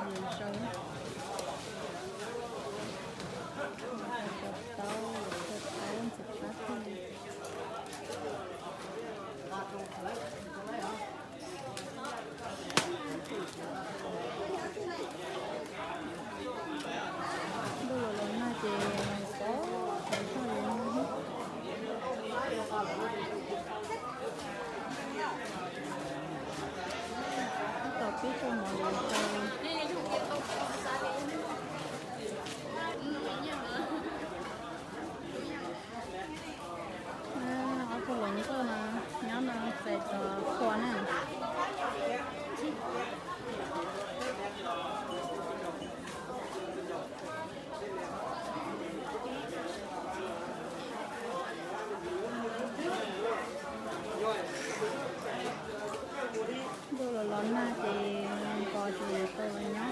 Yus sau, taub, taub ntxim qab tiag. Ntuj los los nag ces pov tau li no. Tab tom pib rau mov lwm rau. Ob tug hluas nkauj no nyob no txais tos qhua na. Ntuj los los nag ces npog ces yuav tau los nyob.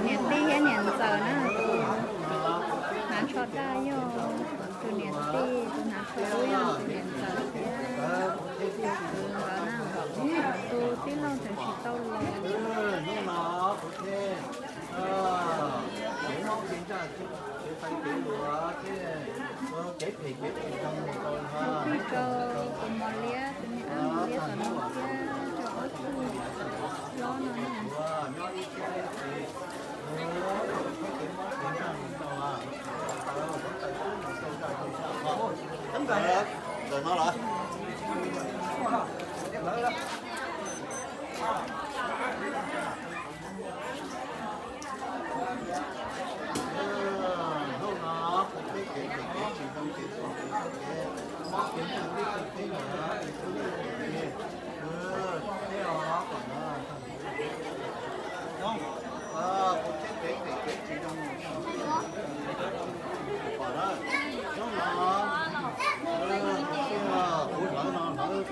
Niam tij thiab niam ntxawm na, tus hnav tsho daj yog tus niam tij, tus hnav tsho dub yog tus niam ntxawm thiab. Tus nkawd na, tus tij laug tseem tsis tau los. Tus tij rau tus mos liab, tus niam ab mos liab tom no thiab rau ob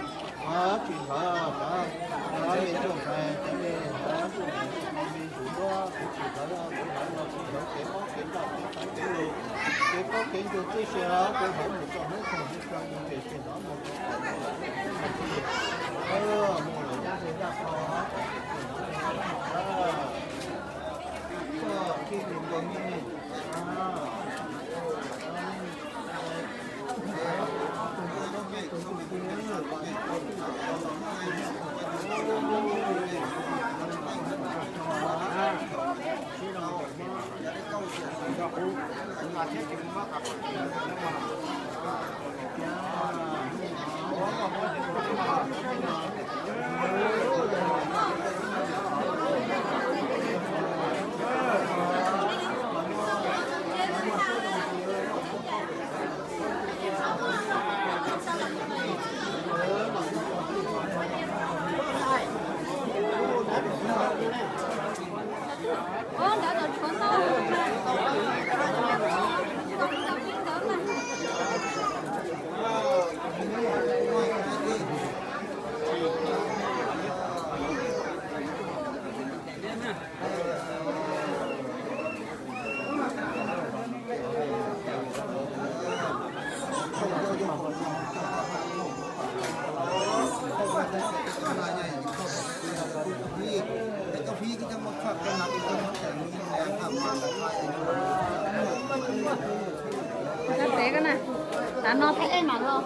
tug hlob no na. Nyob pem ko na, tav no thiaj ej mam los.